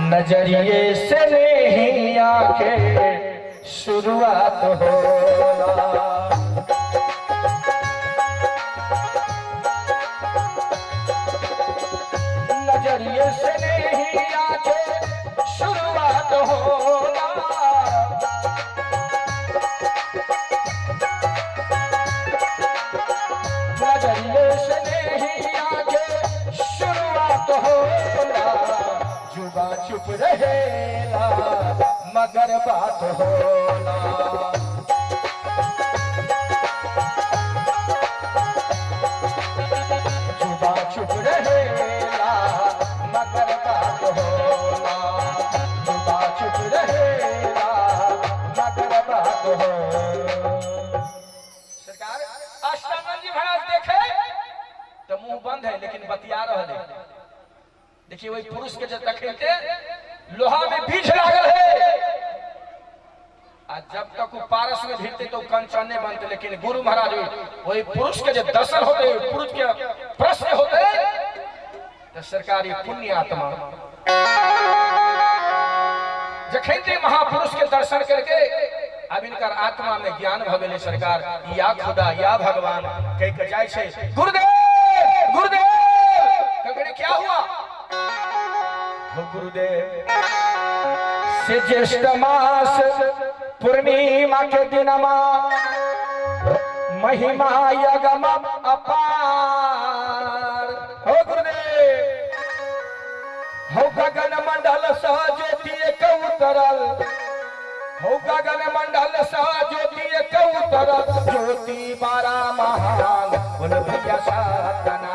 नजरिए से नहीं आके शुरुआत होला। नजरिए से नहीं आके शुरुआत होला। नजरिए से नहीं आके शुरुआत होला। जुबा चुप रहेला मगर बात होला। जुबा चुप रहेला मगर बात होला। जुबा चुप रहेला मगर बात होला। सरकार अष्टानंद जी महाराज देखे तो मुंह बंद है लेकिन बतिया रहे है। देखिए वही पुरुष के जब तखेते लोहा में बीज लागल है आ जब तक वो पारस में भिड़ते तो कंचन नहीं बनते, लेकिन गुरु महाराज वही पुरुष के जब दर्शन होते, पुरुष के प्रश्न होते तो सरकारी पुण्य आत्मा जखन महापुरुष के दर्शन करके अब इनकर आत्मा में ज्ञान भ गेलै सरकार, या खुदा या भगवान कह के जाय छै गुरुदेव गुरुदेव। कहने क्या हुआ? हो गुरुदेव से ज्येष्ठ मास पूर्णिमा के दिनमा महिमा यगम अपार। हो गुरुदेव हो गगन मंडल सा ज्योति एक उतरल। हो गगन मंडल सा ज्योति एक उतरल। ज्योति बारा महान बोल भैया सतना।